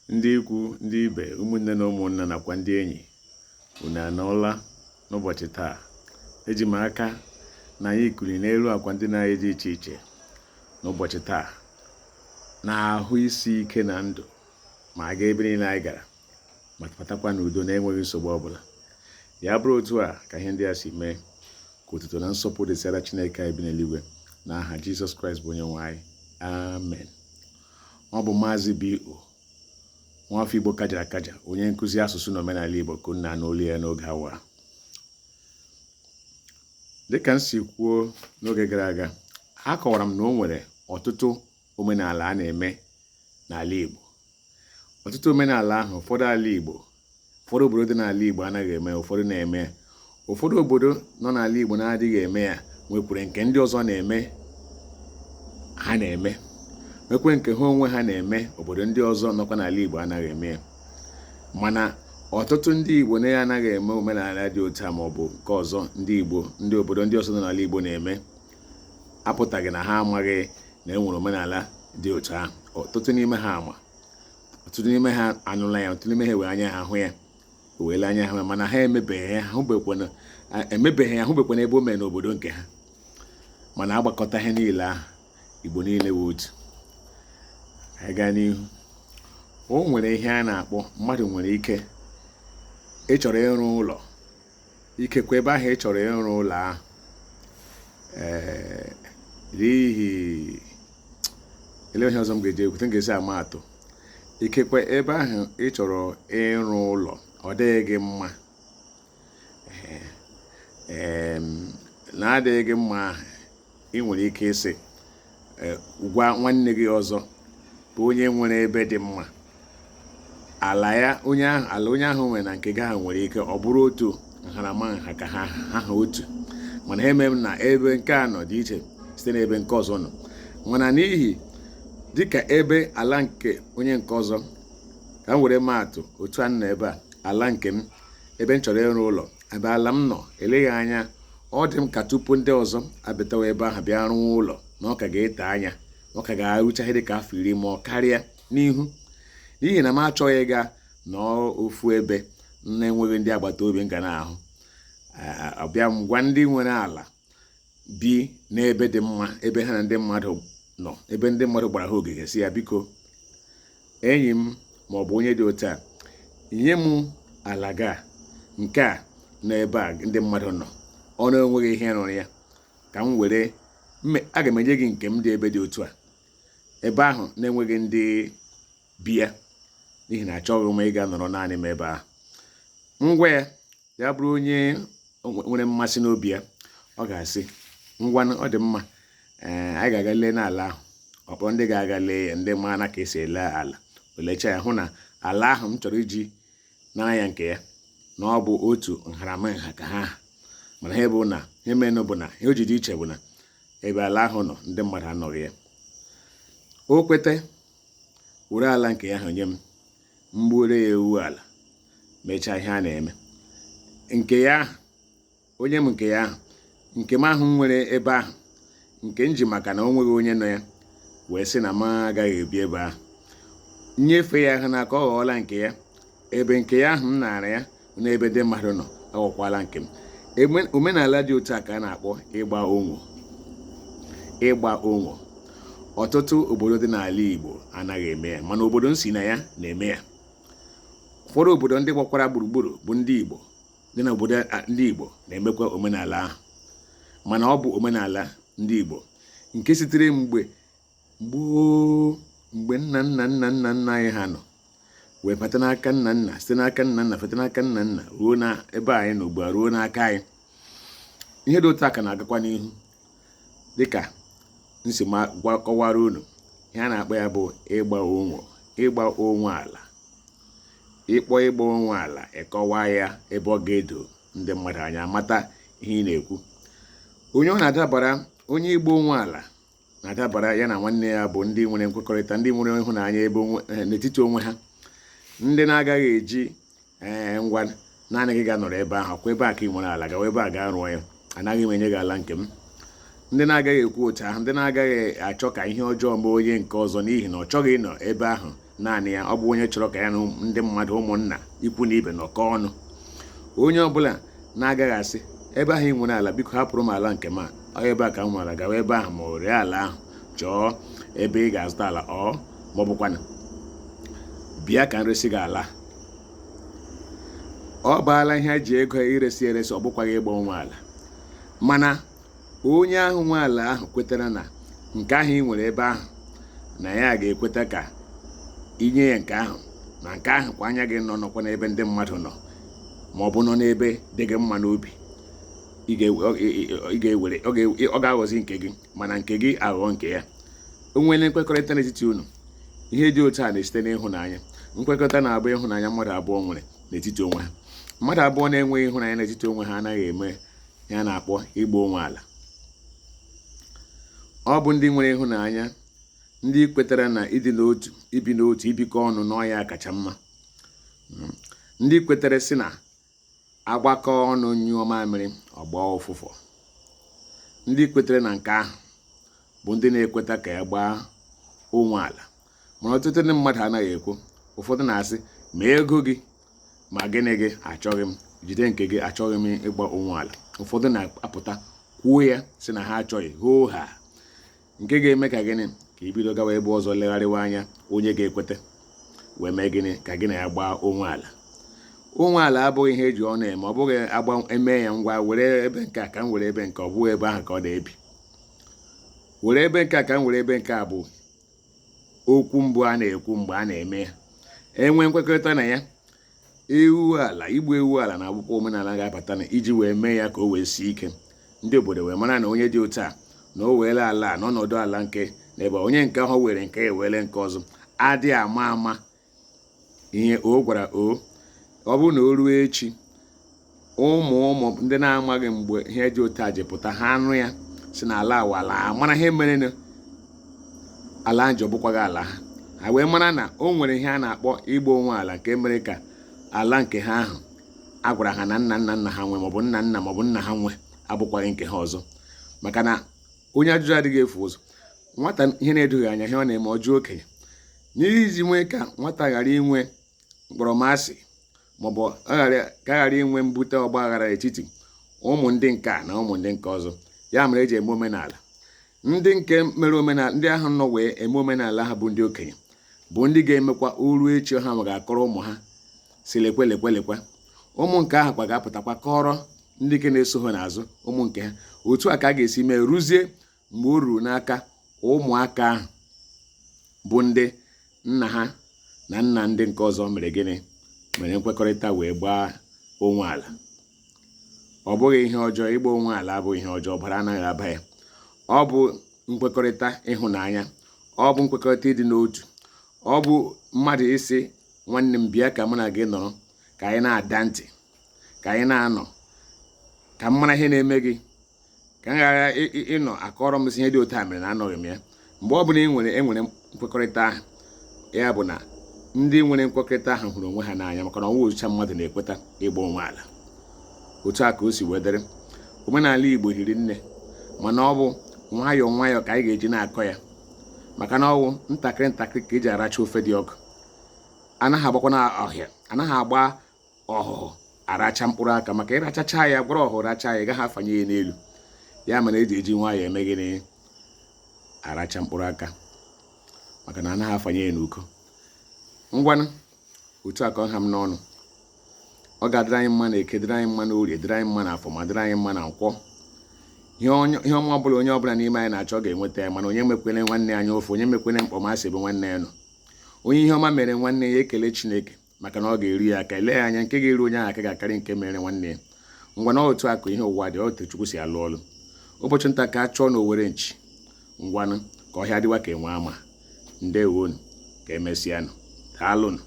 Ndị ikwu, ndị ibe, ụmụnne na ụmụnna nakwa ndị enyi, unu anọọla n'ụbọchị taa. Eji m aka na anyị kuli n'elu akwa ndina anyị dị iche iche n'ụbọchị taa na ahụ isi ike na ndụ ma gaa ebe niile anyị gara ma batakwa n'udo na-enweghị nsogbu ọbụla. Ya bụrụ otu a ka ihe ndị a si mee, ka otuto na nsọpụrụ dịsịara Chineke anyị bi n'eluigwe n'aha Jizọs Kraịst bụ onye nwe anyị. Amen. Ọ bụ Maazị B.O. nwafọ Igbo kajara akaja, onye nkụzi asụsụ na omenala Igbo ka unu na-anụ olu ya n'oge awa. Dịka m si kwuo n'oge gara aga, akọwara m na o nwere ọtụtụ omenala a na-eme n'ala Igbo. Ọtụtụ omenala ahụ, ụfọdụ ala Igbo, ụfọdụ obodo dị n'ala Igbo anaghị eme, ụfọdụ na-eme. Ụfọdụ obodo nọ n'ala Igbo na-adịghị eme ya nwekwara nke ndị ọzọ na-eme ha na-eme, nwekwe nke ha onwe ha na-eme, obodo ndị ọzọ nọkwa n'ala Igbo anaghị eme ya. Mana ọtụtụ ndị Igbo na-anaghị eme omenala dị otu a ma ọ bụ nke ọzọ ndị Igbo ndị obodo ndị ọzọ nọ n'ala Igbo na-eme apụtaghị na ha amaghị na e nwere omenala dị otu ahụ. Ọtụtụ n'ime ha ama, ọtụtụ n'ime ha anụla ya, ọtụtụ n'ime ha wee anya ha hụ ya, wee anya ha, mana ha emebeghị ya, ahụbekwana emebeghị ya, ahụbekwana ebe o mere n'obodo nke ha. Mana agbakọta ihe niile ahụ, Igbo niile wụ otu. Anyị gaa n'ihu. O nwere ihe a na-akpọ mmadụ nwere ike ịchọrọ ịrụ ụlọ, ikekwe ebe ahụ ị chọrọ ịrụ ụlọ ahụ, ee, n'ihi ele ihe ọzọ m ga-eji ekwute m ga-esi ama atụ, ikekwe ebe ahụ ị chọrọ ịrụ ụlọ ọ dịghị gị mma, ee, na-adịghị gị mma ahụ, ị nwere ike ịsị gwa nwanne gị ọzọ bụ onye nwere ebe dị mma, ala ya onye ahụ, ala onye ahụ nwere na nke gị ahụ nwere ike ọ bụrụ otu nharamnha ka ha ha otu, mana ha eme na ebe nke a nọ dị iche site n'ebe nke ọzọ nọ. Mana n'ihi dịka ebe ala nke onye nke ọzọ, ka m were maa atụ otu a nọ ebe a, ala nke m ebe m chọrọ ịrụ ụlọ, ebe ala m nọ, eleghị anya ọ dị m ka tupu ndị ọzọ abịatawa ebe ahụ bịa rụwa ụlọ, na ọ ka ga-ete anya, ọ ka ga-arụcha ihe dịka afọ 10 ma ọ karịa n'ihu, n'ihi na m achọghị ịga nọọ ofu ebe na-enweghị ndị agbata obi m ga na-ahụ. Abịa m gwa ndị nwere ala bi n'ebe dị mma, ebe ha na ndị mmadụ nọ, ebe ndị mmadụ gbara ha ogige, sị ya biko enyi m ma ọ bụ onye dị otu a, nye m ala gị a nke a n'ebe a ndị mmadụ nọ, ọ na-enweghị ihe rụrụ ya, ka m were, aga m enye gị nke m dị ebe dị otu a, ebe ahụ na-enweghị ndị bi ya, n'ihi na achọghị m ịga nọrọ naanị m ebe ahụ. Ngwa ya, ya bụrụ onye nwere mmasị n'obi ya, ọ ga-asị ngwanụ, ọ dị mma, ee, anyị ga-aga lee n'ala ahụ. Ọ kpọrọ ndị ga-aga lee ya, ndị maara ka esi ele ala, o lechaa ya hụ na ala ahụ m chọrọ iji nara ya nke ya, na ọ bụ otu nharamnha ka ha, mana ihe bụ na ihe menụ bụ na ihe o ji dị iche bụ na ebe ala ahụ nọ ndị mmadụ anọghị ya. O kweta were ala nke ya ahụ nye m, m gbuore ya ewu ala, mechaa ihe a na-eme nke ya ahụ, onye m nke ya ahụ, nke m ahụ nwere ebe ahụ nke m ji maka na o nweghị onye nọ ya wee sị na m agaghị ebi ebe ahụ, nyefee ya ahụ n'aka, ọ ghọọla nke ya. Ebe nke ya ahụ m nara ya n'ebe ndị mmadụ nọ aghọkwala nke m. Omenala dị otu a ka a na-akpọ ịgba onwo. Ịgba onwo ọtụtụ obodo dị n'ala Igbo anaghị eme ya, mana obodo m si na ya na-eme ya. Ụfọdụ obodo ndị gbakwara gburugburu bụ ndị Igbo dị na obodo ndị Igbo na-emekwa omenala ahụ, mana ọ bụ omenala ndị Igbo nke sitere mgbe gboo, mgbe nna nna nna nna nna anyị ha nọ wee feta n'aka nna nna, site n'aka nna nna feta n'aka nna nna ruo na ebe anyị nọ ugbu a, ruo n'aka anyị. Ihe dị otu a ka na-agakwa n'ihu, dịka m si kọwara unu, ihe a na-akpọ ya bụ ịgba onwo, ịgba onwe ala. Ịkpọ ịgba onwe ala, ịkọwa ya ebe ọ ga-edo ndị mmadụ anya, mata ihe ị na-ekwu. Onye ọ na-adabara, onye ịgba onwe ala na-adabara ya na nwanne ya bụ ndị nwere nkwekọrịta, ndị nwere ịhụnanya ebe n'etiti onwe ha, ndị na-agaghị eji ee ngwa naanị gị ga-anọrọ ebe ahụ, kwa ebe a ka ị nwere ala, gawa ebe a gaa rụọ ya, anaghị m enye gị ala nke m. Ndị na-agaghị ekwu otu ahụ, ndị na-agaghị achọ ka ihe ọjọọ mee onye nke ọzọ n'ihi na ọ chọghị ịnọ ebe ahụ. Naanị ya, ọ bụ onye chọrọ ka ya na ndị mmadụ, ụmụnna, ikwu na ibe nọkọ ọnụ. Onye ọbụla na-agaghị asị, ebe ahụ ị nwere ala, biko hapụrụ m ala nke m a, ọ ebe a ka m nwere ala, gawa ebe ahụ ma ọ ree ala ahụ, chọọ ebe ị ga-azụta ala, ọ ma ọ bụkwanụ bịa ka m resi gị ala. Ọ baala ihe e ji ego iresi eresi, ọ bụkwaghị ịgba onwe ala. Mana onye ahụ nwe ala ahụ kwetara na nke ahụ ị nwere ebe ahụ, na ya ga-ekweta ka inye ya nke ahụ, na nke ahụ kwa anya gị nọ nọkwa n'ebe ndị mmadụ nọ, ma ọ bụ nọ n'ebe dị gị mma n'obi, ị ga-ewere, ọ ga-aghọzi nke gị, mana nke gị aghọọ nke ya. O nwere nkwekọrịta n'etiti unu. Ihe dị otu a na-esite n'ịhụnanya. Nkwekọrịta na-abụ ịhụnanya mmadụ abụọ nwere n'etiti onwe ha. Mmadụ abụọ na-enweghị ịhụnanya n'etiti onwe ha anaghị eme ihe a na-akpọ ịgba onwe ala. Ọ bụ ndị nwere ịhụnanya, ndị kwetara na ịdị n'otu, ibi n'otu, ibikọ ọnụ n'ọya kacha mma, ndị kwetara sị na agbakọ ọnụ nyụọ mamịrị, ọ gbaa ụfụfụ, ndị kwetere na nke ahụ bụ ndị na-ekweta ka ya gbaa onwe ala. Mana ọtụtụ ndị mmadụ anaghị ekwu. Ụfọdụ na-asị, ma ego gị ma gịnị gị, achọghị m, jide nke gị, achọghị m ịgba onwe ala. Ụfọdụ na-apụta kwuo ya, sị na ha achọghị hoo ha, nke ga-eme ka gịnị, ka i bido gawa ebe ọzọ, legharịwa anya onye ga-ekweta wee mee gịnị, ka gị na ya gbaa onwe ala. Onwe ala abụghị ihe eji ọnụ eme. Ọ bụghị agba eme ya ngwa, were ebe nke a ka m were ebe nke, ọ bụghị ebe ahụ ka ọ na-ebi. Were ebe nke a ka m were ebe nke a bụ okwu mbụ a na-ekwu mgbe a na-eme ya. Enwe nkwekọrịta na ya. Ewu ala, igbu ewu ala na-abụkwa omenala ga-abata na iji wee mee ya ka o wee sie ike, ndị obodo wee mara na onye dị otu a na o weela ala a n'ọnọdụ ala nke n'ebe onye nke ahụ were nke ya ewere nke ọzọ. Adịghị ama ama ihe o gwara o, ọ bụrụ na o ruo echi, ụmụ ụmụ ndị na-amaghị mgbe ihe dị otu a ji pụta, ha anụ ya si na ala awala, mara ihe mere ala njọ bụkwaghị ala ha, ha wee mara na o nwere ihe a na-akpọ ịgba onwe ala, nke mere ka ala nke ha ahụ a gwara ha na nna nna nna ha nwe, maọbụ nna nna maọbụ nna ha nwe, abụkwaghị nke ha ọzọ. Maka na onye ajụjụ adịghị efu ụzọ. Nwata ihe na-edoghị anya ihe ọ na-eme, ọ jụọ okenye. N'iji nwee ka nwata ghara inwe mkpọrọmasị, maọbụ ka a ghara inwe mbute ọgba aghara n'etiti ụmụ ndị nke a na ụmụ ndị nke ọzọ, ya mere eji eme omenala. Ndị nke mere omenala, ndị ahụ nọ wee eme omenala ha, bụ ndị okenye, bụ ndị ga-emekwa o ruo echi, ha ma ga-akọrọ ụmụ ha si lekwe lekwe lekwe. Ụmụ nke ahụ kwa ga-apụtakwa kọrọ ndị nke na-eso ha n'azụ, ụmụ nke ha. Otu a ka a ga-esi mee ruzie mgbe o ruru n'aka ụmụaka ahụ bụ ndị nna ha na nna ndị nke ọzọ mere gịnị, mere nkwekọrịta wee gbaa onwe ala. Ọ bụghị ihe ọjọọ. Ịgba onwe ala abụghị ihe ọjọọ, ọbara anaghị aba ya. Ọ bụ nkwekọrịta ịhụnanya, ọ bụ nkwekọrịta ịdị n'otu, ọ bụ mmadụ ịsị, nwanne m, bịa ka mụ na gị nọrọ, ka anyị na-ada ntị, ka anyị na-anọ, ka m mara ihe na-eme gị, ka m ghara ịnọ akọrọ m sị ihe dị otu a mere na anọghị m ya. Mgbe ọ bụla ị nwere enwere nkwekọrịta ahụ, ya bụ na ndị nwere nkwekọrịta ahụ hụrụ onwe ha n'anya, maka na ọnwa ochicha mmadụ na-ekweta ịgba onwe ala. Otu a ka o si wee dịrị. Omenala Igbo hiri nne, mana ọ bụ nwayọọ nwayọọ ka anyị ga-eji na-akọ ya, maka na ọwụ ntakịrị ntakịrị ka eji aracha ofe dị ọkụ. Anaghị agbakwa na ọhịa, anaghị agba ọhụhụ aracha mkpụrụ aka, maka ịrachacha ya, gwara ọhụụ racha ya, ị gaghị afanye ya n'elu. Ya mere eji eji nwayọọ eme gịnị, aracha mkpụrụ aka, maka na anaghị afanye ya n'uko. Ngwanụ, otu a ka ọ ha m n'ọnụ. Ọ ga-adịrị anyị mma na Eke, dịrị anyị mma na Orie, dịrị anyị mma na Afọ, ma dịrị anyị mma na Nkwọ. Ihe ọma ọbụla onye ọbụla n'ime anyị na-achọ, ga-enweta ya. Mana onye mekwere nwanne anyị ofe, onye mekwere mkpọmasị ebe nwanne ya nọ, onye ihe ọma mere nwanne ya, ekele Chineke, maka na ọ ga-eru ya aka. Ele ya anya, nke ga-eru onye ahụ aka ga-akarị nke mere nwanne ya. Ngwa, na otu akụ ihe ụwa dị, otu Chukwu si alụ ọlụ. Ụbọchị nta ka a chọọ na owere nchi. Ngwanụ, ka ọhịa dịwa ka enwe ama. Ndewonu, ka emesịanụ. Daalụnụ.